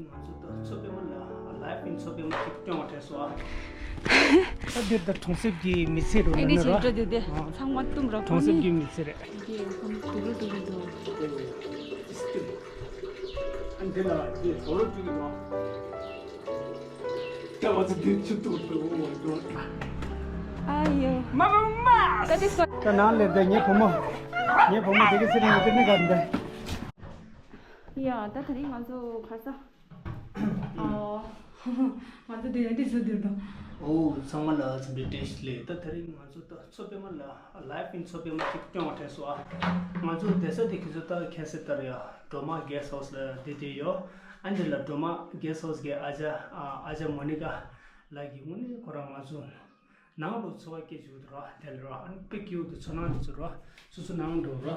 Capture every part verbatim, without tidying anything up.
ང་ཚོ་ད་མཚོ་པདྨ་ལ་ལའིབ་ཨིན་མཚོ་པདྨ་ཅིག་སྐྱོང་བ་དྲན་སོང་ཨ། ད་འདིར་ད་གྲོང་གསེབ་ཀྱི་མི་ཚེ་རུ་ཨེ་ལབ་འདི་ན་ཅིག་ར། འགྲོ་དེ་དེ་ཨ། ཚང་མ་བཏུམ་ར་གྲོང་གསེབ་ཀྱི་མི་ཚེ་རེད། འདི་ཁམ་དུ་རུ་དུ་རུ་དུ། ཨ་འདི་ལ་འདི་དོ་རུ་དུ་རུ། ད་བ་ཚོ་འདི་ཆུ་ཏུ་ཏུ་འོ་འོ་འོ། ཨ་ཡོ། མ་མ་མ། ད་དེ་སོ། ད་ནང་ལེབ་ད་ངའི་བུ་མོ། ངའི་བུ་མོ་དེ་གི་སི་རིང་གི་དེ་ནི་ག་འདི། ཡ་ད་དེ་རིང་ང་ཚོ་ག་ས། ཨོ། ང་ཚོ་དེ་ཡ་དེ་ས་དེར་དང་། ཨོ་ཚང་མ་ལ་འཚམས་འདྲི་བཀྲ་ཤིས་བདེ་ལེགས། ད་དེ་རིང་ང་ཚོ་ད་མཚོ་པདྨ་ལ་ལའིབ་ཨིན་མཚོ་པདྨ་ཅིག་སྐྱོང་བ་དྲན་སོང་ཨ། ང་ཚོ་བསྡད་ས་དེ་ཁྱེད་ཚོ་ད་མཁྱེན་གསལ་ལྟར་ཡ་སྒྲོལ་མ་གེ་སི་ཧའུ་སི་ལ་བསྡད་དེ་ཡོད། ཨ་འདི་ལ་སྒྲོལ་མ་གེ་སི་ཧའུ་སི་གི་ཨ་ཅག་ཨ་ཨ་ཅག་མོ་ནི་ཀ་ལགས་ཀྱིས་དངོས་གནས་ཁོ་རང་ང་ཚོ་ནང་ལོགས་འཚོ་བ་སྐྱེལ་བཅུག་འདུག་ར་དེ་ལ་ར། ཨ་ནི་དཔེ་སྐྱིད་པོ་འདུག་མཚོ་ནང་དུ་ཚུར་ར་སོ་སོ་ནང་འགྲོ་ར།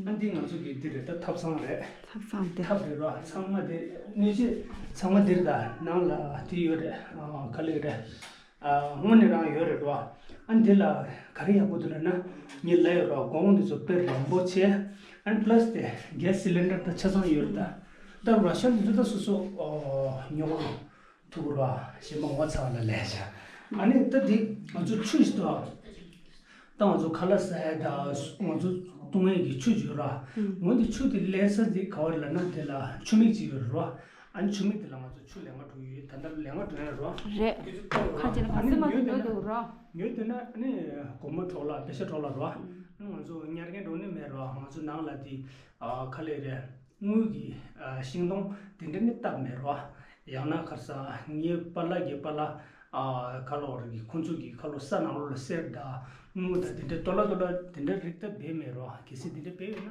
ཨ་འདི་ང་ཚོ་གི་འདི་རེད་ད་ཐབ་ཚང་རེད། ཐབ་ཚང་དེ་ཐབ་རེད་ར། ཚང་མ་དེ་སྣོད་ཆས་ཚང་མ་འདིར་ད་ནང་ལ་དེ་ཡོད་རེད། ཨ་ག་ལེ་རེད། ཨ་དངོས་གནས་རང་ཡོད་རེད་ར། ཨ་འདི་ལ་ག་རེ་ཡག་པོ་འདུག་ལབ་ན་ངས་ལབ་ཡོད་ར། གོང་འདི་ཚོ་དཔེ་རིང་པོ་ཆེ། ཨ་ནི་པ་ལ་སི་དེ་གེ་སི་སི་ལིན་ཌར་ད་ཆ་ཚང་ཡོད་རེད་ད། ད་ར་ཤན་འདི་ཚོ་ད་སོ་སོ་ཨོ་ཉོ་གོ་ར། ཐུག་ར་ཞེ་མ་ངོ་ཚ་ལ་ལས་བྱ། ཨ་ནི་ད་འདི་ང་ཚོ་ཆུ་ཞིག་ཏུ། ད་ང་ཚོ་ཁ་ལག་ཟ་ཡ་ད་ང་ཚོ་བཏུང་ཡ་གི་ཆུ་ཡོད་ར། ཨུམ། འོ་འདི་ཆུ་དེ་ལེན་ས་འདི་ག་བ་རེད་ལབ་ན་དེ་ལ་ཆུ་མིག་ཅིག་ཡོད་ར། ཨ་ནི་ཆུ་མིག་དེ་ལ་ང་ཚོ་ཆུ་ལེན་ག་འགྲོ་གི་ཡོད། ད་ལྟ་ལེན་ག་འགྲོ་ཡ་ར། རེད། ཁ་ཅིག་ལ་ང་སེམས་མ་ཐུབ་ཡོད་འདུག་ར། ཡོད་དེ་ན་ཨ་ནི་སྒོར་མོ་གྲོགས་ལ་པེ་ཤ་གྲོགས་ལ་ར། ཨ་ནི་ང་ཚོ་ཉར་མཁན་འགྲོ་ནི་མེད་ར། ང་ཚོ་ནང་ལ་དེ་ཨ་ག་ལེ་རེད། དངུལ་གྱི་ཨ་ཤིང་སྡོང་དེ་འདྲ་ནི་བཏབ་མེད་རོ། ཡང་ན་ཁར་ས་ངའི་པཱ་ལགས་ཀྱི་པཱ་ལགས་ཨ་ཁ་ལོ་ར་གི་ཁོང་ཚོ་གི་ཁ་ལོ་ས་ནང་ལོ་ལ་གསེར་དང་དངུལ་དང་དེ་འདྲ་ཏོ་ལ་ཏོ་ལ་དེ་འདྲ་རིགས་ད་བེད་མེད་རོ། གལ་སྲིད་དེ་འདྲ་བེད་ཡོད་ན་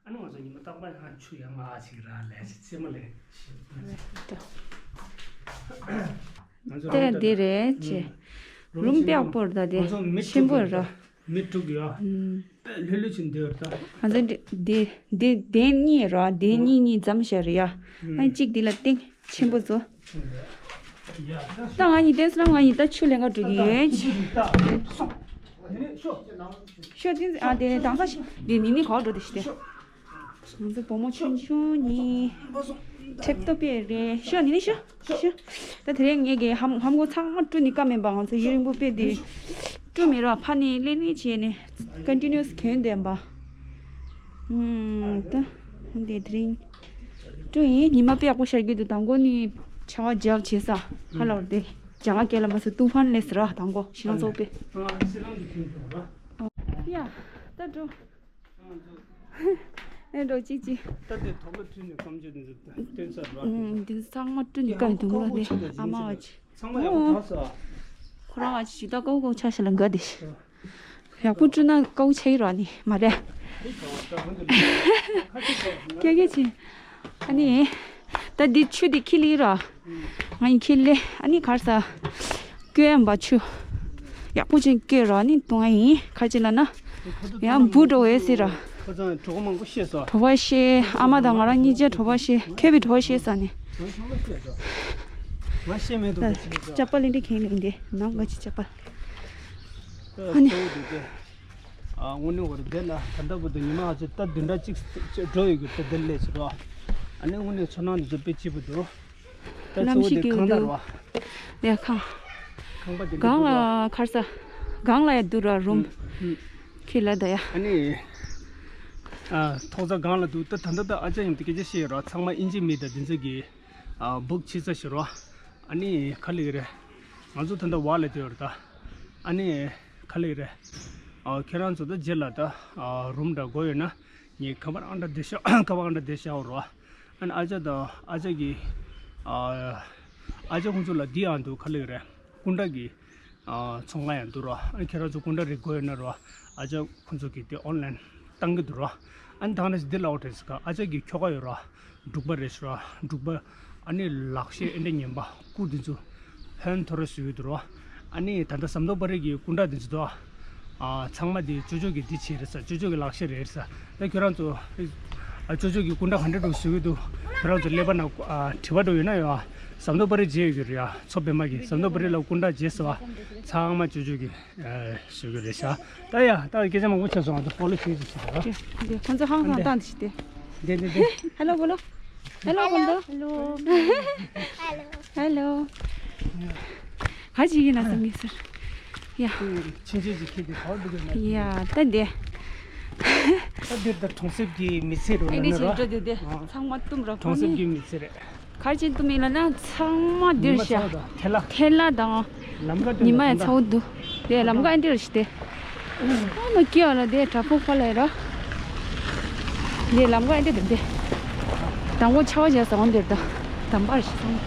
ཨ་ནི་ང་ཚོ་ཉི་མ་རྟག་པར་ཡང་ཆུ་ཡང་ང་ཅིག་ར་ལས་ཅིག་རྩེད་མོ་ལས་ཤིག་ང་ཚོ་དེ་རུམ་དེ་རེད་ཅེ། ཨུམ། རུམ་ཆེན་པོ་པོ་ར་ད་དེ་ང་ཚོ་མི་ཆེན་པོ་དྲུག་ར། མི་དྲུག་ཡོད། ཨུམ། ལྷོད་ལྷོད་ཕྱིན་འདོད་ད། ང་ཚོ་འདི་འདི་འདི་གདན་གཉིས་ར། གདན་གཉིས་གཉིས་འཛོམས་བཞག་རེད་ཡ། ཨུམ། ཨ་གཅིག་འདི་ལ་སྟེང་ཆེན་པོ་བཟོ། ཡ་ད། ད་ང་གཉིས་བསྟན་སྲིད་ལ་ང་གཉིས་ད་ཆུ་ལེན་ག་འགྲོ་གི་ཡོད། ཤོ་ཏིན་ཨ་དེ་དང་ས་ཞིག་འདི་ནི་ནི་ག་འགྲོ་དེ་ཤི་དེ། ང་ཚོ་བུ་མོ་ཆུང་ཆུང་གཉིས། ཁྲེབ་ཏོ་པེ་རེད་ཤོ་ནི་ནི་ཤོ། ཤོ། ད་དེ་རིང་ངེད་ཀྱི་ཧམ་ཧམ་གོ་ཚང་མ་བཀྲུ་ནི་ཀ་མེད་པ་ང་ཚོ་ཡུན་རིང་པོ་དཔེ་དེ་བཀྲུ་མེད་ར་ཕ་ནི་ལེ་ནི་བྱས་ནས་ཀོན་ཊི་ནིའུ་སི་གྱོན་བསྡད་པ། ཨུམ། ད་དེ་དེ་རིང་བཀྲུ་ཡིན། ཉི་མ་དཔེ་ཡག་པོ་ཤར་གྱི་འདུག་དང་པོ་ནི་ཆར་པ་འཇལ་བྱས་ས་ཧ་ལ་བར་དེ་རྒྱ་གར་སྐད་ལ་མ་སོ་ཏུ་ཧྥན་ལས་ཟེར་ར། དང་པོ་ཤི་ལང་ཚོགས་པས། ཨ་ཤི་ལང་དུ་ཁྱོད་འགྲོ་ར། ཡ་ད་འགྲོ། ཨེ་འགྲོ་གཅིག་གཅིག་ད་དེ་ཐོག་ལ་ཁྲིད་ནས་སྐམ་ཆུ་འདི་ཚོ་བཏོན་ཚར་ར། ཨུམ། འདི་ཚང་མ་བཀྲུ་ནི་དཀའ་འདུག་ར་དེ་ཨ་མ་བ་ཅི། ཚང་མ་ཡག་པོ་དག་ས། ཁོ་རང་བ་ཅི་ཞིག་ད་ཀའུ་ཀའུ་ཆ་ཤ་ལ་འགའ་དེ་ཤི། ཡག་པོ་བཀྲུ་ན་ཀའུ་ཆ་ཡི་ར་ནི་མ་རེད། ཀྱེ་ཀྱེ་ཆི། ཨ་ནི། ད་འདི་ཆུ་འདི་ཁྱི་ལི་ར། ང་ཡི་ཁྱི་ལི་ཨ་ནི་གར་ས། སྐྱོ་ཡམ་པ་ཆུ། ཡག་པོ་ཅིག་སྐྱོ་ར་ནི་དུང་ཨ་ཡིན་ཁ་ཅིག་ལ་ན། ཡང་བུ་འགྲོ་བས་སི་ར། ཁོ་ཚང་གྲོགས་མང་པོ་ཤེས་སོ། གྲོགས་པ་ཤེས་ཨ་མ་དང་ང་རང་གཉིས་ཆ་གྲོགས་པ་ཤེས་ཁེ་བི་གྲོགས་པ་ཤེས་ས་ནི། ང་ཤེས་མེད་དུ་ཅག་པ་ལེན་འདི་ཁེན་ལེན་འདི་ནང་ག་ཅི་ཅག་པ། ཨ་ནི། ཨ་དངོས་གནས་བར་དེ་ལ་ད་ལྟ་བར་དུ་ཉི་མ་ང་ཚོ་ད་བདུན་ཕྲག་གཅིག་འགྲོ་ཡོད་གི་ད་དེ་ལས་ཕྱི་རོ། ཨ་ནི་དངོས་གནས་ཚོར་སྣང་འདི་ཚོ་དཔེ་སྐྱིད་པོ་འདུག་ད་གནམ་གཙོ་བོ་གཤིས་དེ་སྐྱིད་ཁང་པོ་ད་འདུག་རོ། ལས་ཁང་། ཁང་པ་དེ་འདྲ་སྒང་འདུག་རོ། ལ་ཁར་ས། སྒང་ལ་ཡ་འདུག་རོ་རུམ། ཁྱི་ལ་ད་ཡ། ཨ་ནི། ཨ་ཐོག་ས་སྒང་ལ་འདུག་ད་ད་ད་ད་ཨ་ཅག་ཡིན་དེ་སྐད་ཆ་བཤད་ཡོད་རོ། ཚང་མ་ཨིན་ཇི་མི་ད་འདི་ཚོ་གི་ཨ་སྦུག་བྱེད་ས་ཞིག་རོ། ཨ་ནི་ག་ལེ་རེད། ང་ཚོ་ད་ལྟ་བ་ལ་དེ་ཡོད་རེད་ད། ཨ་ནི་ག་ལེ་རེད། ཨ་ཁྱེད་རང་ཚོ་ད་རྗེས་ལ་ད་ཨ་རུམ་འདྲ་དགོས་ཡོད་ན་ངས་ཁ་པར་ཨང་འདྲ་བསྡད་ཤག་ཁ་པར་ཨང་འདྲ་བསྡད་ཤག་རོ། ཨ་ནི་ཨ་ཅག་དང་ཨ་ཅག་གི་ཨ་ཨ་ཅག་ཁོང་ཚོ་ལ་འདི་ཡང་འདུག་ག་ལེ་རེད། སྐུ་འདྲ་གི་ཨ་ཚོང་ཁང་ཡང་འདུག་རོ། ཨ་ཁྱེད་རང་ཚོ་སྐུ་འདྲ་རེ་དགོས་ཡོད་ན་རོ། ཨ་ཅག་ཁོང་ཚོ་གིས་དེ་ཨོན་ལན་བཏང་གི་འདུག་རོ། ཨ་ནི་ད་ནས་འདི་ལའོ་དྲན་སི་ཀ་ཨ་ཅག་གི་ཁྱོ་ག་ཡོད་རོ། འབྲུག་པ་རེད་ཤག་རོ། འབྲུག་པ་ཨ་ནི་ལག་ཤེས་ཨེ་འདྲ་ཉན་པ་སྐུ་འདི་ཚོ་ཧན་ཐོ་རེ་བཟོས་ཡོད་འདུག་རོ། ཨ་ནི་ད་ལྟ་ཟམ་གདོང་པ་རེ་གི་སྐུ་འདྲ་འདི་ཚོ་དོ། ཨ་ཚང་མ་འདི་ཅོ་ཅོ་གི་འདི་བྱས་རེད་ས། ཅོ་ཅོ་གི་ལག་ཤེས་རེད་ས། ད་ཁྱོད་རང་ཚོ་ཨ་ཅོ་ཅོ་གི་སྐུ་འདྲ་ག་འདྲ་འདུག་བཟོས་ཡོད་འདུག་ཁྱོད་རང་ཚོ་ཀླད་པ་ན་ཨ་དྲི་བ་འདྲ་ཡོད་ན་ཡོད་ཨ། ཟམ་གདོང་པ་རེ་མཇལ་ཡོད་ཀྱི་རེད་ཨ། མཚོ་པདྨ་གི་ཟམ་གདོང་པ་རེ་ལ་སྐུ་འདྲ་མཇལ་སོང་ཨ། ཚང་མ་ཅོ་ཅོ་གི་ཨ་བཟོས་ཀྱི་རེད་ཤག་ད་ཡ་ད་སྐད་ཆ་མང་པོ་ཆགས་སོང་ཨ། ད་ཧྥོ་ལོ་བྱེད་ཀྱི་ཞིག་རེད་ཨ། ཁོང་ཚོ་ཧང་ཧང་བཏང་འདི་ཞིག་སྟེ། འདི་འདི་འདི། ཧེ་ལོ་ཧྥོ་ལོ། ཧེ་ལོ། ཧེ་ལོ། ཧེ་ལོ། ཧེ་ལོ། ག་ཅིག་ཡིན་ན་སེམས་ངེས་ཟེར། ཡ། ཆེ་ཆེ་ཅིག་ཁྱེད་ཀྱི་ག་བར་འགྲོ་གི་ན། ཡ་ད་འདི། ད་འདིར་ད་གྲོང་གསེབ་ཀྱི་མི་ཚེ་རོ་ཨེ་འདི་ན་ཅིག་རོ། འགྲོ་འདི་འདི། ཨ། ཚང་མ་བཏུམ་རོ་གྲོང་གསེབ་ཀྱི་མི་ཚེ་རེད། ག་ཅིག་བཏུམ་ཡིན་ལ་ན་ཚང་མ་འདིར་ཉི་མ་ཤ། ཚ་བ་དང་ཐལ་ལ། ཐལ་ལ་དང་། ལམ་ཁ་དེ་ཉི་མ་ཡང་ཚ་བོ་འདུག་དེ་ལམ་ཁ་ཨེ་འདིར་ཞིག་དེ། ཨ་མ་སྐྱིད་ཨ་ལ་དེ་བྲག་ཕུག་ཁ་ལ་ཡ་ར། དེ་ལམ་ཁ་ཨེ་འདིར་དེ། དང་པོ་ཆ་བ་བྱས་སོང་འདིར་ད། དམ་པར་ཞིག་སོང་།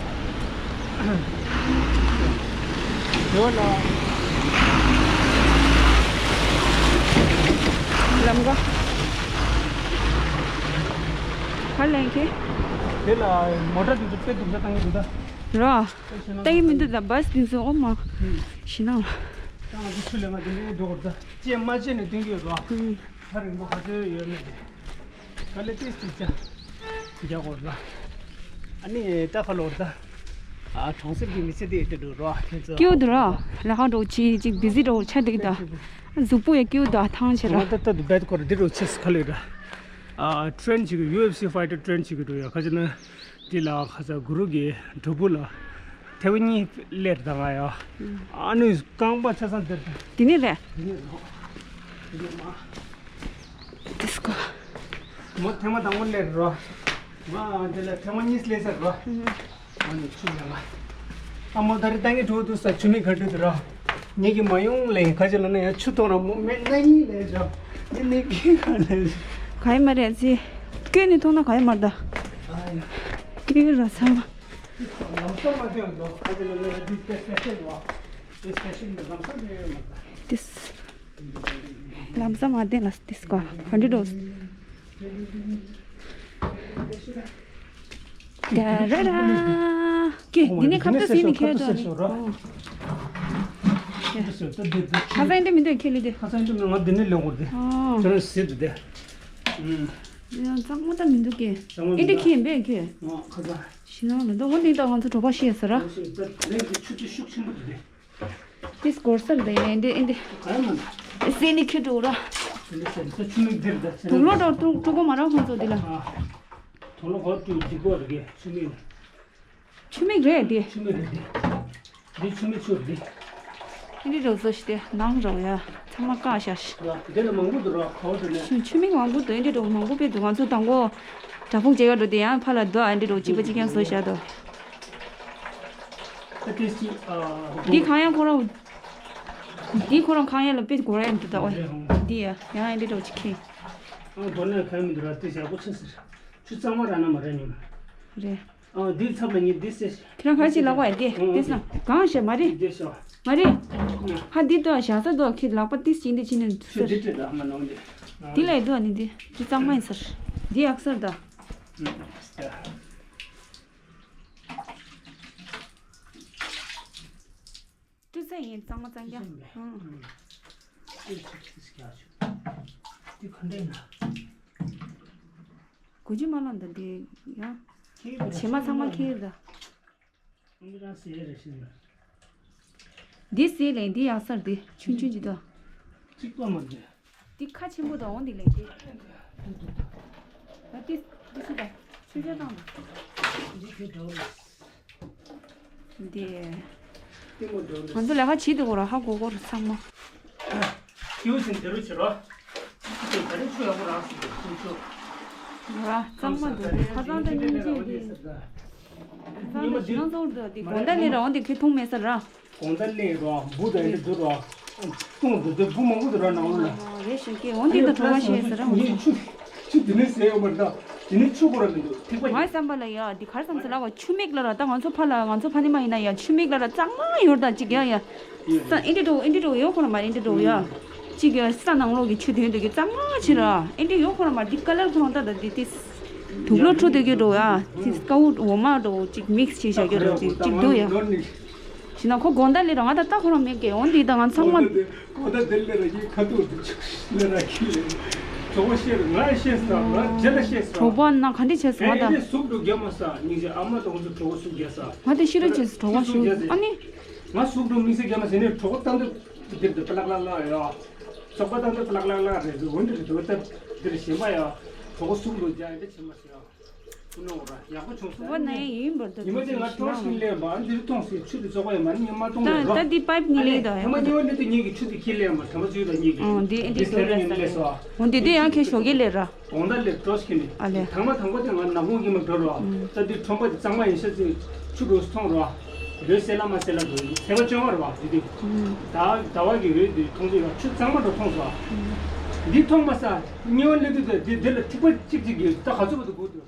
དེ་བ་ལ། ལམ་ཁ། ག་ལེན་ཁེ། དེ་ལ་མོ་ཊ་དེ་ཚོ་དཔེ་སྡུག་ས་བཏང་གི་འདུག་ད། ར། ལྟ་གི་མི་འདུག་ད་བཱས་དེ་ཚོ་ཨོ་མ། ཞི་ན། ད་ང་ཚོ་ཆུ་ལས་མ་དེ་ནས་འགྲོ་དགོས་ད། ཅེས་མ་བྱས་ནས་སྟོན་གྱི་ཡོད་རོ། ཧ་རིང་པོ་ག་ཚོད་ཡོད་མེད་དེ། ག་ལེ་ཏིས་ཏིས་ཅ། རྒྱག་དགོས་ར། ཨ་ནི་ད་ཁ་ལོར་ད། ཨ་གྲོང་གསེབ་ཀྱི་མི་ཚེ་དེ་ཡོད་དུ་འགྲོ་རོ་ཁྱེད་ཚོ། སྐྱིད་འདུག་ར། ལ་ཧ་འགྲོ་ཅི་ཅིག་བི་ཟི་འགྲོ་ཆ་འདུག་ད། གཟུགས་པོ་ཡ་སྐྱིད་འདུག་ཐང་ཆེ་ར། ང་ད་ད་དུ་བེད་སྐོར་འདི་རུ་ཆེས་ག་ལེ་ར། ཨ་ཊེན་ཅིག་ཡུ་ཨེཕ་སི་ཕའི་ཊར་ཊེན་ཅིག་འགྲོ་ཡ་ཁ་ཅིག་ན། དེ་ལ་ཁ་ས་གུ་རུ་གི་གྲུ་བུ་ལ་ཐེ་བ་གཉིས་སླེབས་དང་ང་ཡ། ཨ་ནི་རྐང་པ་ཆ་ཚང་དེར་དེ་ནི་རེད། དེ་ནི་རོ། དེ་ནི་མ། དེ་སྐོ། མོ་ཐེངས་མ་དང་པོ་སླེབས་རོ། ང་དེ་ལ་ཐེངས་མ་གཉིས་སླེབས་ཟེར་རོ། ཨ་ནི་ཆུ་ལ་ང་། ཨ་མོ་ད་རི་ཏང་གི་གྲུ་བུ་དུ་ས་ཆུ་མིག་ག་འདྲ་དུ་རོ། ངེད་ཀྱི་མ་ཡོང་ལེ་ཁ་ཅིག་ལ་ན་ཡ་ཆུ་གཏོང་ར་མོ་མེད་ན་གཉིས་ལེ་ཇོ། ནི་ནི་གི་ག་ལེ་ཇོ། ག་ཡི་མ་རེད་ཟི། ཀྱེ་ནི་མཐོང་ན་ག་ཡི་མ་རེད་ད། ཨ་ཡ། ཀྱེ་ར་ཚང་མ། ལམ་སང་མ་ཐོན་འགྲོ་ཁ་ཅིག་ལ་ལ་འདི་ཏེ་སེ་ཤན་བ། ཏེ་སེ་ཤན་ལམ་སང་ཐོན་ཡོད་མ་རེད། ཏིས། ལམ་སང་མ་བསྟན་ལ་ཏིས་ཀ་ཧན་ཌེ་ཌོ། ད་ར་ར། ཀྱེ་འདི་ནས་ཁ་ཏ་སི་ནི་ཁྱེར་འགྲོ་ནི། ཁ་ས་འདི་མི་འདོད་ཁྱེར་ལི་དེ། ཁ་ས་འདི་ང་འདི་ནས་ལེན་དགོས་ཏེ། ཨོ། ཁྱེད་རང་ཟེར་དུ་དེ། ཡང་གཙང་མ་ད་མི་འདུག་གི། གཙང་མ་ཨེ་འདི་མི་འདུག་ཁྱེད་འབད་ཁྱེད། ཨོ་ཁ་ས། ཤི་ན་ལ་འདུག་འོ་འདི་ད་ང་ཚོ་གྲོགས་པོ་ཤི་ཡ་ཟེར་ར། ད་ལན་གྱི་ཆུ་ཚོད་ཤུགས་ཆེན་པོ་འདུག་གི། ཏིས་སྐོར་སར་ད་ཡིན་ཨེ་འདི་ཨེ་འདི། ག་ཡང་མ་འདུག་སེ་ནི་ཁྱེད་འགྲོ་ར། དེ་འདྲ་ཟེར་ད་ཆུ་མིག་འདིར་ད་ཟེར། དུག་ལོག་འགྲོ་དུག་དུག་གོ་མ་ར་ཁོང་ཚོ་འདི་ལ། ཨ། དུག་ལོག་གོ་དུག་འདི་གོ་རེད་གི་ཆུ་མིག་ཆུ་མིག་རེད་འདི། ཆུ་མིག་རེད་འདི། འདི་ཆུ་མིག་ཆུ་རེད་འདི། འདི་རོ་བཟོ་ཞིག་དེ་ནང་རོ་ཡ་ཚང་མ་བཀག་བཞག་ཤི། ཡ་འདི་ལ་མང་པོ་འདུག་ར་གོ་འདི་ནས། ཆུ་ཆུ་མིག་མང་པོ་འདུག་འདི་རོ་མང་པོ་དཔེ་འདུག་ང་ཚོ་དང་པོ་བྲག་ཕུག་མཇལ་ག་འགྲོ་དེ་ཡང་ཕ་ལ་འདུག་ཨ་འདི་རོ་གཅིག་པ་གཅིག་རྐྱང་བཟོ་བཞག་འདུག་ད་ཏེ་སི་ཨ། འདི་གང་ཡང་ཁོ་རང་། འདི་ཁོ་རང་གང་ཡང་ལ་དཔེ་གོ་ར་ཡང་འདུག་ད་ཨོ། འདི་ཡ་ཡང་ཡང་འདི་རོ་གཅིག་ཁེ། ཨ་མདོར་ན་གང་མི་འདུག་ར་ཏེ་ཞག་པོ་ཆེ་ཟེར། ཆུ་གཙང་མ་ར་ན་མ་ར་ཉོ་མ། རེད། ཨ་འདི་ཚབ་ལ་ཉི་འདི་སེ། ཁྱེད་རང་ག་ཅི་ལག་པ་ཡ་འདི་ཨ་འདི་སང་གང་ཞེ་མ་རེད། འདི་ཤོ། མ་རེད། ཧ་འདི་ཏོ་ཞག་ས་ཏོ་ཁྱེད་ལག་པ་ཏིས་ཅིག་འདི་ཅི་ནས་ཆུ་འདི་བྲིས་ལ་མ་ནོང་འདི། འདི་ལ་ཡ་ཏོ་ནི་འདི་འདི་གཙང་མ་ཡིན་ཟེར། འདི་ཡག་ཟེར་ད། ཏུ་ཚེ་ཡིན་གཙང་མ་གཙང་རྐྱང་། ཨང་། ཏུ་ཚེ་ཏུ་ཚེ་རྒྱ་ཆུ། ཏུ་ཁ་འདྲེན་ན། གོ་ཇི་མ་ལོན་ད་འདི་ཡང་། ཁྱེད་ཀྱི་བྱེ་མ་ཚང་མ་ཁྱེར་ད། ཨང་རང་ཟེར་རེ་ཤི་ན། འདི་ཟེར་ལེ་འདི་ཡག་སར་འདི་ཆུང་ཆུང་ཅི་ད། གཅིག་པ་མ་འདི། འདི་ཁ་ཆེན་པོ་དང་འོང་འདི་ལེན་ཏེ། ད་ཏི་ཏི་སི་ད་ཆུ་ཆ་དང་། འདི་ཁྱོད་འགྲོ་ལ། འདི། ཏི་མོ་འགྲོ་ལ། ང་ཚོ་ལས་ཀ་བྱེད་དུ་གོ་ར་ཧ་གོ་གོ་ར་ཚང་མ། ཁྱེའུ་ཟིན་དེ་རུ་བྱེད་རོགས། ཁྱེད་ད་རེས་ཆུ་ཡག་པོ་རག་སོང་ཆུ་ཆུ། ར་གཙང་མ་འདུག་ཁ་སང་ད་ཉིན་བྱེད་དེ། ཁ་སང་ད་ཉིན་མ་ཞིང་ཚོགས་འདུག་དེ་དགོང་དག་ལས་ར་འོང་དེ་ཁྱོད་མཐོང་མེད་ས་ར། དགོང་དག་ལས་རོ་འབུ་དང་ཡིན་འདུག་རོ། ཀུང་དུ་དེ་འབུ་མང་པོ་འདུག་རོ་ནང་ལོགས་ལ། རེད་ཤིང་སྐད་འོང་དེ་ད་གྲོ་བ་ཤེས་ཟེར་ར། ངས་ཆུ་ཆུ་དེ་ནས་ཟས་ཡོད་མ་རེད་ད། དེ་ནས་ཆུ་ཁོ་ར་མི་འདུག་ཐིགས་པ་ཡིན། ངའི་བསམ་པ་ལ་ཡ་འདི་གར་བསམ་ཚུལ་ལ་བ་ཆུ་མིག་ལ་ར་ད་ང་ཚོ་ཕ་ལ་ང་ཚོ་ཕ་ནི་མ་ཡིན་ན་ཡ་ཆུ་མིག་ལ་ར་གཙང་མ་ཡོད་ད་ཅིག་ཡ་ཡ། ས་ཨེ་འདྲ་འགྲོ་ཨེ་འདྲ་འགྲོ་ཡོད་ཁོ་ར་མ་ཨེ་འདྲ་འགྲོ་ཡ། ཅིག་ཡ་ས་ནང་ལོགས་ཀྱི་ཆུ་དོན་དུ་གི་གཙང་མ་ཕྱིན་ར་ཨེ་འདྲ་ཡོད་ཁོ་ར་མ་འདི་ཀ་ལར་ཁོ་རང་ད་ད་འདི་ཏིས། དུག་ལོག་འཁྲུ་དེ་གི་འགྲོ་ཡ། ཅིག་ཀ་བུ་འོ་མ་འགྲོ་ཅིག་མིག་སི་བྱས་བཞག་གི་འགྲོ་ཅིག་ཅིག་འདུག་ཡ། ཞི་ན་ཁོ་དགོང་དག་ལས་ར་ང་ད་ལྟ་ཁོ་རང་མེད་ཀི་འོན་ཏེ་ད་ང་ཚང་མ། གོ་ད་དེ་ལས་ར་ཡི་ཁ་ཐུག་དེ་ཆུ་ལས་ར་ཁྱི་ལས། གྲོགས་པོ་ཤེས་ར་ང་ཤེས་ས་ང་རྗེས་ལ་ཤེས་ས། གྲོགས་པོ་ན་ག་འདྲ་བྱས་སོང་ང་ད། ཨེ་ཟུག་འགྲོ་རྒྱ་མ་ས་སྙིང་རྗེ་ཨ་མ་དང་ཚོ་གྲོགས་པོ་ཟུག་རྒྱ་ས། ང་དེ་ཤི་རུ་བྱས་སོང་གྲོགས་པོ་ཤུ་ཨ་ནི། ང་ཟུག་འགྲོ་མི་སེ་རྒྱ་མ་ཟེར་ནས་གྲོགས་པོ་ཏང་ཏེ་འདིར་དུ་པ་ལག་ལག་ལག་ཡ། ཚོགས་པ་ཏང་ཏེ་པ་ལག་ལག་ལག་རེད་ཟུག་འོན་ཏེ་རེད་དུ་ཏ་འདིར་ཞེན་པ་ཡ། གྲོགས་པོ་ཟུག་འགྲོ་རྒྱ་ཡ་འདི་བྱེད་མ་སོང་ཡ། ཡག་པོ་བྱུང་སོང་། བ་ན་ཡིན་པར་དུ། ཉི་མ་དེ་ང་ཊོར་ཆི་ལེན་པ་འདིར་གཏོང་སྲིད། ཆུ་དེ་བཙོག་པ་ཡིན་མ་ཉི་མ་གཏོང་ད་ལེ་རོ། ད་འདི་པའིབ་གཉིས་ལེན་དང་ཉི་མ་ཉི་མ་འདི་དུ་གཉིས་ཀྱི་ཆུ་དེ་ཁྱི་ལེན་པ་དམ་པ་ཚུལ་དང་གཉིས་ཀྱི། ཨང་། འདི་འདི་འདི་སྟེ་ར་ཉི་མ་ལེན་སོ། འོ་འདི་དེ་ཡང་ཁྱེད་ཞོགས་ཀྱི་ལེ་ར། གོང་ད་ལེ་ཊོར་ཆི་ཁྱི་ནི། ཨ་ལེ། དང་མ་དང་པོ་དེ་ང་ནག་ཁུང་གི་མ་འགྲོ་རོ། ད་འདི་ཁྲོམ་པ་དེ་གཙང་མ་ཡིན་ཤ་ཚིག་ཆུ་འགྲོ་སོང་རོ། ལོས་སེ་ལ་མ་སེ་ལ་འགྲོ་ཡིན་ཚེས་པ་བཅོ་ལྔ་རོ་འདི་དུ། ད་ཟླ་བ་གི་འོད་དུ་མཐོང་ཚེ་ཡོད་ཆུ་གཙང་མ་འགྲོ་མཐོང་སོ། འདི་མཐོང་མ་ས་ཉི་མ་ལེན་དུ་དེ་འདི་འདི་ལ་ཐིགས་པ་གཅིག་གཅིག་གི་ད་ག་ཚོད་པ་དུ་དགོས་དུ།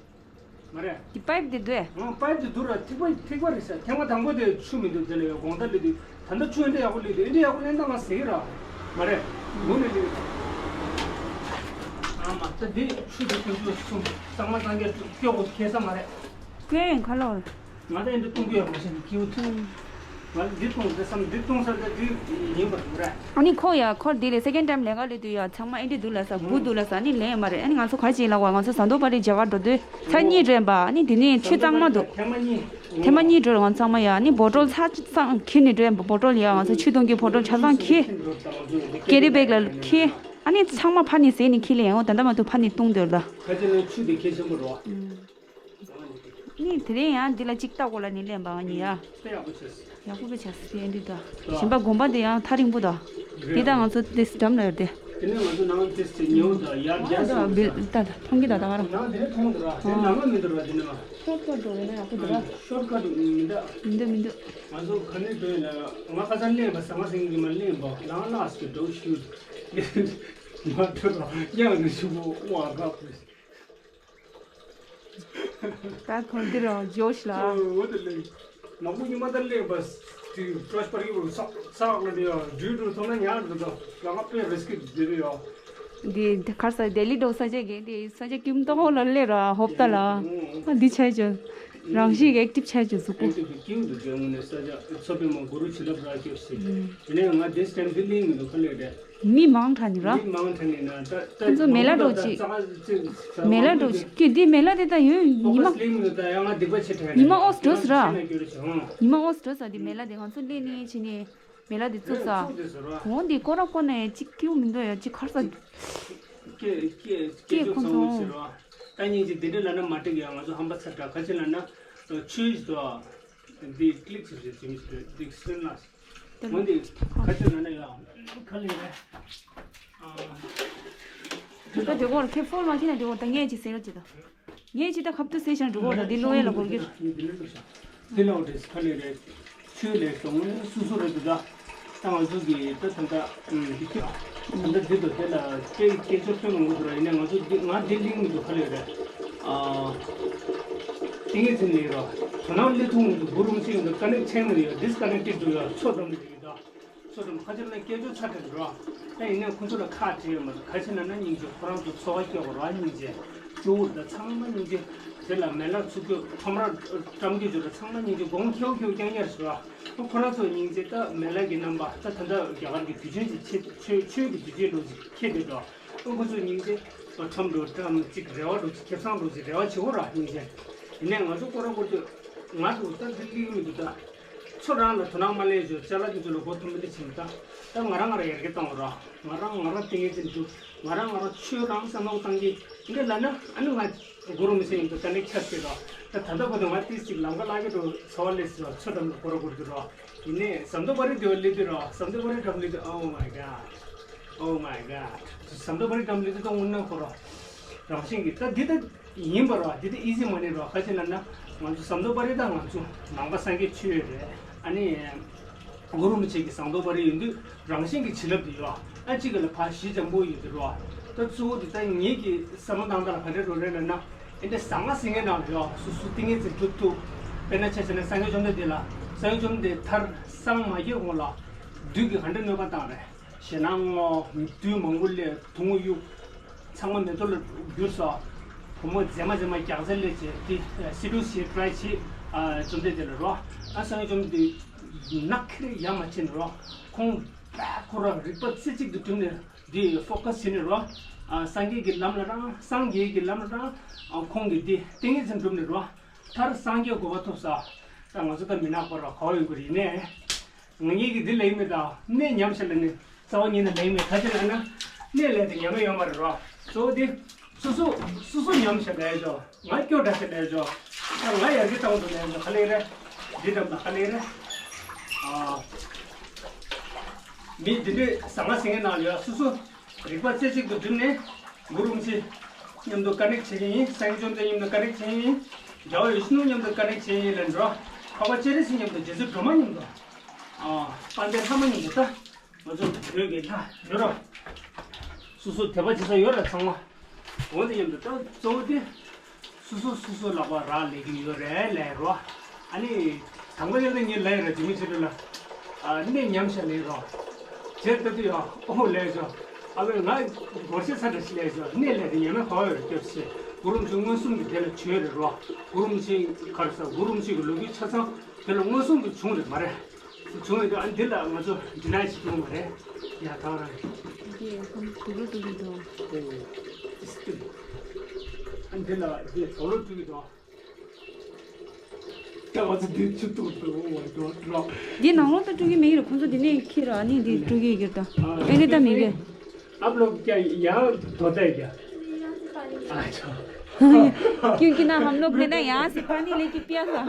མ་རེད། འདི་པའིབ་འདི་འདུག་ཨེ། ཨང་། པའིབ་འདི་འདུག་ར། ཐིགས་པ་ཐིགས་པ་རེད་ཤག་ཐེངས་མ་དང་པོ་དེ་ཆུ་མི་འདུག་དེ་ལ་ཡོད་དགོང་དག་ལི་འདུག་ད་ལྟ་ཆུ་འདི་ཡག་པོ་ལི་འདུག་འདི་ཡག་པོ་ལེན་ད་ང་ཟེར་གི་ར། མ་རེད། མུ་ནི་ལི། ཨ་མ་ད་འདི་ཆུ་འདི་ཀུན་སྤྱོད་གསུམ་གཙང་མ་གཙང་རྐྱང་སྐྱོ་གོ་ཁེ་ས་མ་རེད། སྐྱོ་ཡིན་ཁ་ལོ། ང་ད་འདི་གཏོང་གི་ཡོད་མ་ཤེས་ནི་ཀིའུ་ཐུ། ང་འདི་གཏོང་འདི་བསམ་འདི་གཏོང་ས་ད་འདི་ཡིན་པ་རེད། ཨ་ནི་ཁོ་ཡ་ཁོ་འདི་ལས་སེ་ཀེན་ཊའིམ་ལས་ཀ་ལས་དུས་ཡ་ཚང་མ་ཨེ་འདྲི་འདུག་ལ་ས་སྦུག་འདུག་ལ་ས་ནི་ལེན་མ་རེད། ཨ་ནི་ང་ཚོ་ག་ཅིག་ལ་བ་ང་ཚོ་ཟ་འདོད་པ་རེ་བྱ་བ་འགྲོ་དུས་ཚ་གཉིས་འགྲོ་ཡིན་པ། ཨ་ནི་འདི་ནི་ཆུ་གཙང་མ་འདུག་ཐེངས་མ་གཉིས། ཐེངས་མ་གཉིས་འགྲོ་ལ་ང་ཚང་མ་ཡ་ཨ་ནི་བོ་ཊོལ་ཚ་ཚང་ཁྱེར་ནས་འགྲོ་ཡིན་པ། བོ་ཊོལ་ཡ་ང་ཚོ་ཆུ་གཏོང་གི་བོ་ཊོལ་ཆ་ཚང་ཁྱེར། ཀེ་རི་བེག་ལ་ཁྱེར། ཨ་ནི་ཚང་མ་ཕ་ནི་ཟས་ནི་ཁྱེར་ལེན་ཡོང་ད་ལྟ་མ་ཐུག་ཕ་ནི་བཏུང་འདོད་ལ། ཁ་ཅིག་ལ་ཆུ་དེ་གལ་ཆེན་པོ་རེད་བ། ནི་དེ་རིང་ཡང་འདི་ལ་གཅིག་ལྟ་དགོས་ལ་ནི་ལེན་པ་ཨ་ནི་ཡ། དཔེ་ཡག་པོ་བྱས། ཡག་པོ་དཔེ་བྱས་སི་ཨེ་འདི་ད། ཞིམ་པ་དགོན་པ་འདི་ཡང་ཐག་རིང་པོ་ད། འདི་ད་ང་ཚོ་ཏེ་སི་འགྲམ་ལ་ཡོད་དེ། དེ་ནས་ང་ཚོ་ནང་ཏེ་སི་ཉེ་བོ་ད་ཡར་རྒྱ་ད་སོང་བིལ་ད་ད་མཐོང་གི་ད་ད་ག་རང་། ནང་དེ་ནས་མཐོང་འདུག་ར། དེ་ནང་ལ་མི་འདུག་ར་དེ་ནས་མ། ཤོར་ཀ་ཊི་འགྲོ་གི་ན་ཡག་པོ་འདུག་ར། ཤོར་ཀ་ཊི་མི་འདུག་མི་འདུག་མི་འདུག་ང་ཚོ་ག་ནས་འགྲོ་ཡིན་ལ་ང་ཁ་སང་ལེན་པ་ཟ་མ་ཟིན་གི་མ་ལེན་པ་ལང་ལགས་སུ་འགྲོ་ཤུལ། མ་འགྲོ་ར་ཡང་ནས་ཤུ་བོ་ཝ་ར་པུ། ད་གོ་འདི་རང་ཇོ་ཤི་ལ། འོ་དེ་ལས། ནག་པོ་ཉི་མ་ད་ལེན་པ། དེ་ཀྲོས་པར་ཡོད་ས་ས་ལ་ཡ་འདྲུད་འདྲུད་ཐོག་ན་ཉར་འདུག་ད་ང་དཔེ་རིས་ཀི་དེ་རེད་ཡ། འདི་དེ་ཁར་ས་ལྡི་ལི་འགྲོ་ས་ཆ་གི་དེ་ས་ཆ་ཀིམ་ཏོག་ལ་ལེ་ར་ཧོབ་ཏ་ལ། ཨ་འདི་ཆ་ཆ། རང་བཞིན་གྱི་ཨེག་ཊིབ་ཆ་ཆ་གཟུགས་པོ། ཨེག་ཊིབ་ཀིམ་འདུག་ཇོ་ངུ་ནས་ས་ཆ་ཚོ་པའི་མ་གུ་རུ་བྱིན་རླབས་ར་སྐྱོབ་སི། དེ་ནས་ང་དེ་སི་ཊེམ་དེ་ལེན་མི་འདུག་ཁ་ལེ་རེད། མི་མང་དྲགས་ནི་ར། མི་མང་དྲགས་ནི་ན་ད་ད། ཁོ་ཚོ་མེ་ལ་འགྲོ་ཅིག་མེ་ལ་འགྲོ་ཅིག་གི་འདི་མེ་ལ་དེ་ད་ཡོད་ཉི་མ། ཉི་མ་ཨོས་འགྲོ་སི་ར། ཉི་མ་ཨོས་འགྲོ་ས་འདི་མེ་ལ་དེ་ང་ཚོ་ལས་ནི་བྱེད་ནི་མེ་ལ་དེ་བཙུགས་ས། གོང་འདི་སྐོར་ར་སྐོར་ནས་ཅིག་ཀིའུ་མི་འདུག་ཡ་ཅིག་ཁར་ས། ཀེ་ཀེ་ཀེ་ཁོ་ཚོ། ད་སྙིང་རྗེ་དེ་འདྲ་ལ་ན་མ་འགྲིག་ཡ་ང་ཚོ་ཧམ་པ་ཚ་དྲགས་ག་ཅི་ལ་ན་ཆོས་ཞིག་ཏུ་འདི་ཀླིག་ཅིག་རེད་ཅིག་མི་ཞིག་རེད་འདི་སྲིད་ན། འོན་ཏེ་ཁ་ཆེ་ན་ན་ཡང་ཁ་ལེ་རེད། ད་དེ་གོར་ཁེ་ཕོར་མ་ཁེ་ན་དེ་གོར་ད་ངས་ཅི་ཟེར་རོ་ཅི་ད། ངས་ཅི་ད་ཁབ་ཏུ་ཟེར་ཞང་དེ་གོར་ད་དེ་ལོ་ཡ་ལ་གོར་གི། དེ་ལོ་རེད་ཁ་ལེ་རེད། ཆོས་ལས་སོང་ངས་སུ་སུ་རེད་འདུག་ད། ད་ང་ཚོ་གི་ད་ད་ད་འདི་ཁྱོད་ད་ད་འདི་དོ་དེ་ལ་སྐད་སྐད་ཆ་ཐོན་མང་པོ་འདུག་ར་ཡིན་ན་ང་ཚོ་འདི་ང་འདི་གླིང་མི་འདུག་ཁ་ལེ་རེད། ཨ། ཏིང་ངེ་འཛིན་ལས་རོ། དོ་སྣང་ལས་ཐུང་དུ་གུ་རུ་མི་སྲིད་འདུག་ཀ་ནེག་ཆེན་ནི་ཡོད། ཌིས་ཀ་ནེག་ཊེཌ་འདུག་ཡོད། ཚོ་འགྲམ་ནས་ཡོད་དོ། ཚོ་འགྲམ་ཁ་ཆེ་ན་སྐད་ཅོར་ཚ་དྲགས་འགྲོ། ད་ཡིན་ནའི་ཁོ་ཚོ་ལ་ཁ་བྲལ་ཡོད་མ་རེད། ཁ་ཆེ་ན་ན་སྙིང་རྗེ་ཁོ་རང་ཚོ་འཚོ་བ་སྐྱོ་བ་ར་སྙིང་རྗེ། ཅོ་བོ་ད་ཚང་མ་སྙིང་རྗེ། དེ་ལ་མེ་ལ་ཚུགས་རྒྱུ་ཁྲོམ་ར་བཀྲམ་རྒྱུ་ཅོ་ར་ཚང་མ་སྙིང་རྗེ་དགོང་ཁེའུ་ཁེའུ་རྐྱང་རྐྱང་རེད་ཤག་ཁོ་ཁོ་རང་ཚོ་སྙིང་རྗེ་ད་མེ་ལ་གི་རྣམ་པ་ད་ད་ལྟ་རྒྱ་གར་གི་དུས་ཆེན་གྱི་ཆེད་ཆོས་ཆོས་ཀྱི་དུས་ཆེན་ལོ་ཅིག་ཁེལ་བསྡད་འགྲོ། ཨོ་ཁོ་ཚོ་སྙིང་རྗེ། ཁྲོམ་འགྲོ་བཀྲམ་གཅིག་རེ་བ་འགྲོ་གཅིག་ཁེ་བཟང་འགྲོ་གཅིག་རེ་བ་བྱེད་འོ་ར་སྙིང་རྗེ། ཡིན་ནའི་ང་ཚོ་སྐོར་ར་སྐོར་དུས་ང་འགྲོ་ད་འདི་ལིག་མི་འདུག་ད། ཚོ་རང་ལ་དོ་སྣང་མ་ལས་བྱོས་ཅ་ལག་འདི་ཚོ་ལ་མགོ་འཐོམ་མི་འདི་བྱེད་མི་ད། ད་ང་རང་ང་རང་ཡར་རྒྱས་བཏང་འོ་ར། ང་རང་ང་རང་ཏིང་ངེ་འཛིན་འགྲུབ། ང་རང་ང་རང་ཆོས་རང་བསམ་བློ་བཏང་གི་འདི་ལ་ན་ཨ་ནི་ང་གུ་རུ་མི་སེ་ཡིན་འདུག་ད་ནི་ཁྱབ་ཀྱི་ར། ད་ད་ལྟ་བར་དུ་ང་ཏིས་ཅིག་ལམ་ཁ་ལ་གི་འགྲོ་ཚོ་བ་ལས་སི་ར་ཚོ་འགྲམ་ལ་སྐོར་ར་སྐོར་གི་ར། ཡིན་ནའི་ཟམ་གདོང་པ་རི་དེ་བ་སླེབས་དུས་ར་ཟམ་གདོང་པ་རི་འགྲམ་སླེབས་དུས། Oh my God. Oh my God. ཟམ་གདོང་པ་རི་འགྲམ་སླེབས་དུས་ད་དངོས་གནས་ཁོ་ར་རང་བཞིན་གྱི་ད་འདི་ད་ཡིན་པ་ར་འདི་ད་ཨི་ཟི་མ་ནི་ར་ག་ཅི་ལབ་ན་ང་ཚོ་ཟམ་གདོང་པ་རི་ད་ང་ཚོ་ནང་པ་སངས་རྒྱས་ཆོས་རེད། ཨ་ནི་གུ་རུ་མི་ཆེ་གི་ཟམ་གདོང་པ་རི་ཡིན་དུས་རང་བཞིན་གྱི་བྱིན་རླབས་དེ་ཡོད། ཨ་གཅིག་ག་ལ་ཕ་གཞིས་འཇམ་པོ་ཡོད་དེ་ར། ད་གཙོ་བོ་དེ་ད་ངེད་ཀྱི་བསམ་བློ་བཏང་སྟངས་ལ་ག་འདྲ་རོ་རེད་ལབ་ན། ཨེ་འདྲ་ཟང་ང་ཟིང་ངེ་ནང་ལ་ཡོད་སུ་སུ་ཏིང་ངེ་འཛིན་སྒྲུབ་ཐུབ། དཔེར་ན་ཆ་བཞག་ན་སངས་རྒྱས་བཅོམ་ལྡན་འདས་ལ་སངས་རྒྱས་བཅོམ་ལྡན་འདས་མཐར་སངས་མ་རྒྱས་གོང་ལ་བདུད་ཀྱིས་ག་འདྲ་གནོད་པ་བཏང་རེད། ཞེད་སྣང་ངོ་། བདུད་མང་པོ་སླེབས། དུག་ངོ་གཡུག་ཚང་མ་མེ་ཏོག་ལ་གྱུར་སོ། བུ་མོ་མཛེས་མ་མཛེས་མ་རྒྱགས་ཚད་སླེབས་བྱས་དེ་སི་ཌུ་སི་ཊི་རའི་བྱེད། བཅོམ་ལྡན་འདས་ལ་རོ། ཨ་སངས་རྒྱས་བཅོམ་ལྡན་འདས་ནག་ཁེར་ཡ་མ་ཆེ་ནས་རོ། ཁོང་པ་ཁོ་རང་རིག་པ་རྩེ་གཅིག་ཏུ་བསྒྲིམས་ནས། འདི་ཕོ་ཀ་སི་བྱས་ནས་རོ། ཨ་སངས་རྒྱས་ཀྱི་ལམ་ལ་རང་སངས་རྒྱས་ཀྱི་ལམ་ལ་རང་། ཨ་ཁོང་གིས་འདི་ཏིང་ངེ་འཛིན་བསྒྲུབས་ནས་རོ། མཐར་སངས་རྒྱས་གོ་འཕང་ཐོབ་ས། ད་ང་ཚོ་ད་མི་ནག་པ་རོ་ག་བ་ཡོང་གི་རེད་ནས། ང་གཉིས་ཀྱིས་འདི་ལེགས་མེད་དང་གནས་ཉམས་ཤིག་ལ་ནི་རྩ་བ་ཉིད་ནས་ལེགས་མེད་ག་ཅི་ལ་ན། གནས་ལས་དེ་ཉམས་ཡོད་མ་རེད་རོ། གཙོ་བོ་འདི། སོ་སོ་སོ་སོ་ཉམས་ཤིག་ལས་ཤོག་ང་སྐྱོ་དྲགས་ཤིག་ལས་ཤོག་ང་ཡར་གྱི་སྟེང་དུ་ལས་ཤོག་ག་ལེ་རེད། འདི་འགྲམ་ལ་ག་ལེ་རེད། ཨ། མི་འདི་འདྲའི་ཟང་ངེ་ཟིང་ངེ་ནང་ལ་ཡོད། སོ་སོ་རིག་པ་རྩེ་གཅིག་ཏུ་བསྒྲིམས་ནས་གུ་རུ་རིན་པོ་ཆེ་མཉམ་དུ་ཀ་ནེག་བྱེད་ཀྱི་ཡིན། སངས་རྒྱས་བཅོམ་ལྡན་མཉམ་དུ་ཀ་ནེག་བྱེད་ཀྱི་ཡིན། རྒྱལ་བ་ཡིད་བཞིན་ནོར་བུ་མཉམ་དུ་ཀ་ནེག་བྱེད་ཀྱི་ཡིན་ལབ་འགྲོ། འཕགས་པ་སྤྱན་རས་གཟིགས་མཉམ་དུ། རྗེ་བཙུན་སྒྲོལ་མ་མཉམ་དུ། ཨ། དཔལ་ལྡན་ལྷ་མོ་མཉམ་དུ། ད་ང་ཚོ་བོད་ཀྱི་ལྷ་ཡོད་རོ། སོ་སོ་དད་པ་བྱེད་ས་ཡོད་ར་ཚང་མ། འོ་དེ་མཉམ་དུ། ད་གཙོ་བོ་དེ། སོ་སོ་སོ་སོ་ལག་པ་རག་ལས་ཀྱི་ཡོད་རེད་ལབ་རོ། ཨ་ནི། དང་པོ་ཡིན་ན་ངས་ལབ་ཡོད་ར། ཇི་མི་ཇི་རུ་ལ། ཨ། གནས་ཉམས་ཤིག་ལེན་རོགས། བྱས་ད་དུ་ཡང་ཨོ་ལས་ཤོག་ཨ་ཕས་ང་སྒོར་གཞས་ཚ་དྲགས་ཤིག་ལས་ཤོག་གནས་ལས་དེ་ཉམས་མེད་ག་བ་ཡོད་རེད། སྐྱོབ་ཤིག་གུ་རུ་རིན་པོ་ཆེ་མངོན་སུམ་གྱི་དེ་ལ་བྱོན་རེད་རོ། གུ་རུ་རིན་པོ་ཆེ་ག་རེ་ཟ། གུ་རུ་རིན་པོ་ཆེ་གི་ལོ་རྒྱུས་ཆ་ཚང་དེ་ལ་མངོན་སུམ་གྱི་བྱུང་རེད་མ་རེད། བྱུང་ཡོད་དུས། ཨ། འདི་ལ་ང་ཚོ་འདྲི་ན་ཞིག་བྱུང་མ་རེད། ཡ། ད་རང་། འདི་ཁོང་དུག་ལོག་དཀྲུག་གི་འདུག་ཨ། འདི་ལ་འདི་དུག་ལོག་དཀྲུག་གི་འདུག་ད་ང་ཚོ་འདི་ཆུ་ཐུག་ཏུ་འོང་བ་འགྲོ་འགྲོ། འདི་ནང་ལོགས་ད་དཀྲུག་གི་མེད་རེད། ཁོང་ཚོ་འདི་ནས་ཁྱེར་ར། ཨ་ནི་འདི་དཀྲུག་གི་ཡོད་ད། ཨ་ནི་ད་མི་གི། आप लोग क्या यहाँ धोते हैं क्या? अच्छा। क्योंकि ना हम लोग ने ना यहाँ से पानी लेके पिया था।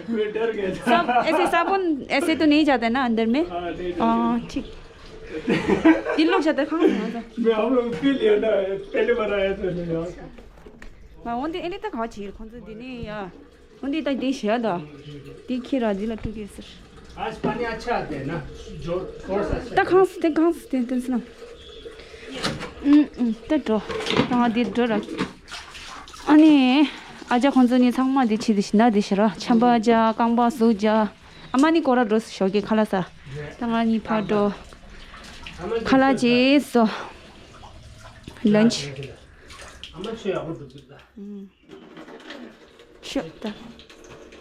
मैं डर गया था। सब ऐसे साबुन ऐसे तो नहीं जाता है ना अंदर में? हाँ, नहीं, नहीं, हाँ, नहीं। ठीक। दिल लोग जाता है, खाओ ना। मैं हम लोग पी लिया ना, पहली बार आया था ना यहाँ। ང་འོན་ཏེ་ཨེ་ནི་ད་ག་བྱེད་ཁོང་ཚོ་འདི་ནས་ཡ། འོན་ཏེ་ད་འདི་བཞག་ད། འདི་ཁྱེར་ར་འདི་ལ་དཀྲུག་གི་ཟེར། आज पानी अच्छा आता है ना? जोर, जोर से। ད་གང་སི་དེ་གང་སི་དེ་དེ་སི་ན། ཨུམ་ཨུམ། ད་འགྲོ། ད་ང་འདི་འགྲོ་ར། ཨ་ནི། ཨ་ཅག་ཁོང་ཚོ་ནི་ཚང་མ་འདི་ཆི་འདི་ཤི་ན་འདི་ཤི་ར། ཆམ་པ་ཅག་རྐང་པ་ཟུག་ཅག་ཨ་མ་ནི་སྐོར་ར་འགྲོ་ཞོགས་ཀྱི་ཁ་ལག་ཟ། ད་ང་གཉིས་ཕར་འགྲོ། ཁ་ལག་ཅིག་ཟོ། ལན་ཆི། ཨ་མ་ཆུ་ཡག་པོ་འདུག་འདུག་ད། ཨུམ། ཤོག་ད།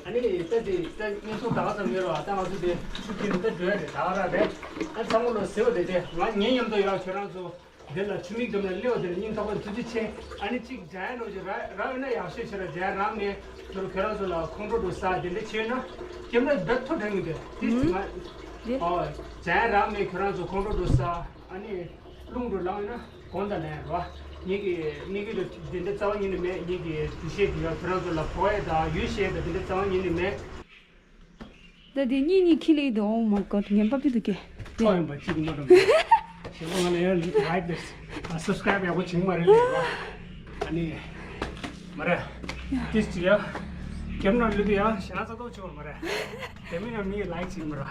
ཨ་ནི་ད་དེ་ད་བརྙན་ཐུང་ད་ག་ཙམ་ཡོད་རེད་བ། ད་ང་ཚོ་དེ་ཆུ་དཀྱིལ་ད་འགྲོ་ཡ་རེད། ད་ག་ར་རེད། ཨ། ཚང་མ་ལོ་ཟེར་བ་རེད་དེ། ང་ངའི་མཉམ་དུ་ཡོད། ཁྱོད་རང་ཚོ་འདི་ལ་ཆུ་མིག་འགྲམ་ལ་སླེབས་པ་དེར་སྙིང་ཐག་པ་ཐུགས་རྗེ་ཆེ། ཨ་ནི་གཅིག་འཇའ་ཡ་ནོར་གྱི་ར་ར་ཡོད་ན་ཡག་ཤོས་བྱེད་ར། འཇའ་ཡ་རང་ནས་ཁྱོད་ཁྱོད་རང་ཚོ་ལ་ཁོང་ཁྲོ་འགྲོ་ས་དེ་འདྲ་བྱས་ན་ཁྱེད་རང་ད་ཐོ་དྲན་གི་འདུག་དེ་ང་། ཨོ། འཇའ་ཡ་རང་ནས་ཁྱོད་རང་ཚོ་ཁོང་ཁྲོ་འགྲོ་ས། ཨ་ནི། རླུང་འགྲོ་ལངས་ཡོད་ན་དགོངས་དག་ལན་རོ། ངེད་ཀྱི་ངེད་ཀྱི་འདི་འདྲ་རྩ་བ་ཉིད་ནས་མེད། ངེད་ཀྱི་འདུ་ཤེས་དེ་ཡང་ཁྱོད་རང་ཚོ་ལ་ཕོག་ཡས་དང་ཡུལ་ཤེས་དང་འདི་འདྲ་རྩ་བ་ཉིད་ནས་མེད། ད་དེ་གཉིས་གཉིས་ཁྱི་ལས་དོ། Oh my god། ངན་པ་པི་འདུག་གེ། ཁོ་ཡིན་པ་གཅིག་མ་འགྲོ་མེད། ཞེ་པོ་ང་ལ་ཡང་ལའིག་དང་སབ་སི་ཀ་རའིབ་ཡག་པོ་བྱུང་མ་རེད་ལས་རོ། ཨ་ནི། མ་རེད། ཏིས་ཅི་ཡ། ཁྱེད་རང་ལུས་དུ་ཡ་ཞེ་ན་ཚ་ཏོག་ཅིག་མ་རེད། དེ་མིན་ཡང་མི་ལའིག་བྱེད་མི་རོ།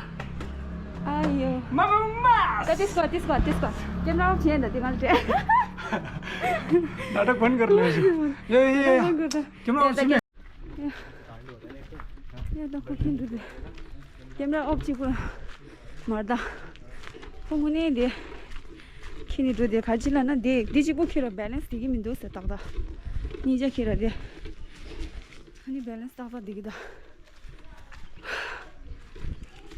ཨ་ཡོ། མ་མ་མ། ད་ཏིས་གོ་ཏིས་གོ་ཏིས་གོ་ཀེམ་ར་ཨོཕ་བྱས་ད་དེ་གང་རེད། ད་ད་གོན་གར་ལས་ཞུ། ཡ་ཡ་ཡ། ཀེམ་ར་ཨོཕ་བྱས་མེད། ཡ་ད་ཁོ་ཁྱེད་འགྲོ་དེ། ཀེམ་ར་ཨོཕ་བྱེད་གོ། མར་ད། ཁོ་དངོས་གནས་དེ། ཁྱེད་ནི་འགྲོ་དེ་ག་ཅི་ལ་ན་དེ་དེ་གཅིག་པོ་ཁྱེད་ར་བེ་ལན་སི་དེ་གི་མི་འདུག་ཟེར་ཏག་ཏག་གཉིས་ཆ་ཁྱེད་ར་དེ། ཨ་ནི་བེ་ལན་སི་ཏག་ཏག་འདི་གི་ད།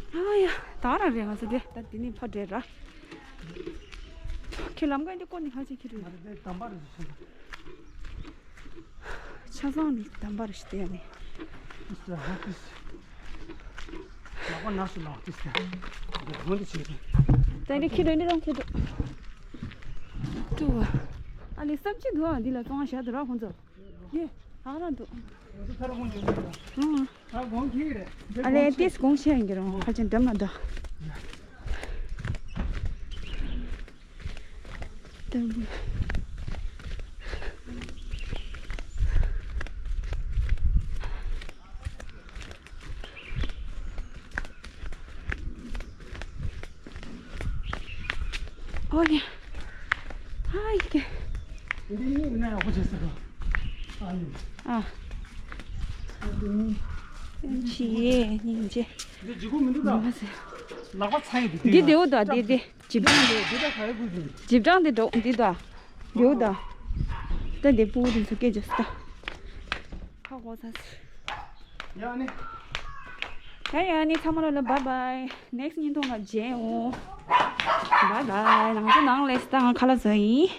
ཨ་ཡ། ད་རང་རེད་ང་ཚོ་དེ། ད་འདི་ནི་ཕ་འདྲེ་ར། ཁྱེད་ལམ་ཀ་འདི་ཀོ་ནི་ཧ་ཅིག་ཁྱེད་རེད། ང་ཚོ་དེ་དམ་པ་རེད་ཟེར། ཆ་ཚང་ནི་དམ་པ་རེད་ཤི་དེ་ཡ་ནི། ཨིས་ཧ་ཏིས། ལག་པ་ནར་སུ་ལག་ཏིས་ཏེ། འདི་ཧོན་དུ་ཆེ་རེད། ད་འདི་ཁྱེད་རེད་འདི་རང་ཁྱེད་འདུག་ཏུ། ཨ་ལི་སབ་ཅི་འདུག་ཨ་འདི་ལ་བཙོང་བ་བཞག་འདུག་ར་ཁོང་ཚོ། ཡེ། ཧ་ར་འདུག་ང་ཚོ་ཁ་ར་ཁོང་ཡོད་ནི་རེད། ཨང་། ད་གོང་ཁེ་རེད། ཨ་ལེ་ཏིས་གོང་ཤེས་ཡིན་གྱི་རུང་ཧ་ཅང་འགྲམ་ལ་འདུག་ཏམ་བུ། ཨོ་ཡ། ཨ་ཡི་ཀེ། འདི་གཉིས་ན་ཡག་པོ་བྱས་ཟེར་རོ། ཨ་ཡི། ཨ། འདི་གཉིས། ཨེམ་ཆི་ཡེ་སྙིང་རྗེ། འདི་ལྗིད་ཁོག་མི་འདུག་ད། མ་ཟེར། ལག་པ་ཚ་ཡི་འདུག་འདི་བདེའུ་ད་འདི་འདི། ཇིབ་ལྗིབ་ལྗིབ་ད་ག་རེ་དགོས་འདུག་འཇིབ་སྦྲང་འདི་འགྲོ་འདི་ད། བདེའུ་ད། ད་འདི་སྤུ་གུ་འདི་ཚོ་སྐད་རྒྱག་སི་ད། ཁ་སྒོ་ཚ་སི། ཡ་ནི། ཡ་ཡ་ནི་ཚང་མ་ལ་ལ་བཱའི་བཱའི། ནེག་སི་ཉིན་ཐོང་ལ་མཇལ་འོང་། བཱའི་བཱའི། ང་ཚོ་ནང་ལས་སི་ད་ང་ཁ་ལག་བཟོ་ཡིན།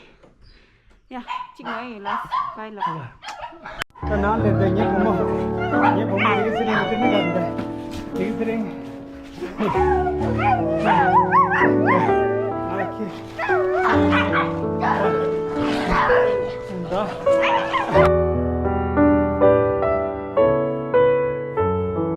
ཡ། གཅིག་ང་ཡིན་ལ་བཱའི་ལ། ད་ནང་ལས་ད་ངའི་བུ་མོ། ངའི་བུ་མོ་ལེགས་སི་རིང་ལ་ད་ནི་ལ་ད། ལེགས་སི་རིང་། ཨ་ཁེ། ད།